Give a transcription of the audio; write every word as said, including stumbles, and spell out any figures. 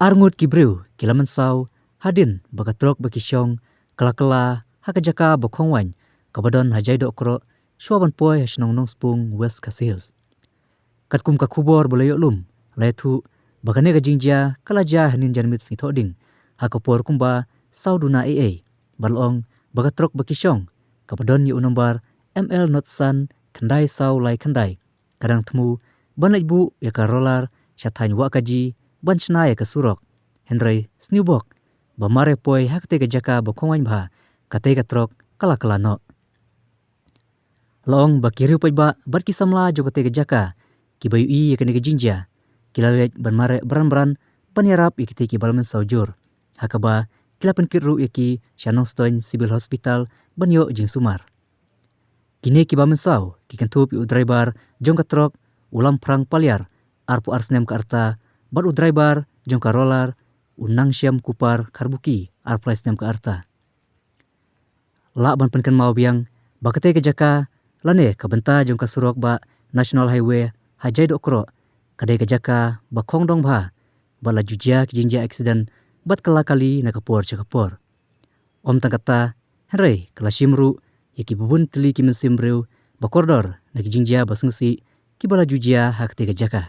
Arngut ki briew ki la mynsaw hadien ba ka trok ba ki shong ka la kylla ha ka jaka ba khongwaiñ kaba don ha Jaidohkroh, shuwa ban poi ha shnong Nongspung, West Khasi Hills. Katkum ka khubor ba la ïoh lum, la ïathuh ba kane ka jingjia ka la jia hynnin janmiet sngi Thohdieng ha ka por kumba saw duna eiei, bad la ong ba ka trok ba ki shong kaba don ïa u nombar M L not san khyndai saw lai khyndai ka dang thmu ban leit buh ïa ka roller sha thaiñ Wahkaji ban shna ïa ka surok. Hynrei sniewbok ba mar ïa poi ha katei ka jaka ba khongwaiñ bha, katei ka trok ka la kylla noh. La ong ba ki riew paidbah bad ki samla jong katei ka jaka kiba ïohi ïa kane ka jingjia ki la leit ban mareh bran bran ban ïarap ïa kitei kiba la mynsaw jur, ha kaba ki la pynkit ruh ïa ki sha Nongstoiñ Civil Hospital ban ïoh jingsumar. Kine kiba mynsaw ki kynthup ïa u driver jong ka trok, u Lamphrang Paliar, arphew ar snem ka rta, bad u driver jong ka roller, u Nangshiam Kupar Kharbuki, arphew lai snem ka rta. Lah ban pynkynmaw biang ba katei ka jaka lane ka bynta jong ka surok ba National Highway ha Jaidohkroh ka dei ka jaka ba khongdong bha, ba la ju jia ki jingjia accident bad kylla kali na ka por sha ka por. Ym tang kata, hynrei ka la shim ruh ïa kiba bun tylli ki mynsiem briew ba kordor na ki jingjia ba sngewsih kiba la ju jia ha katei ka jaka.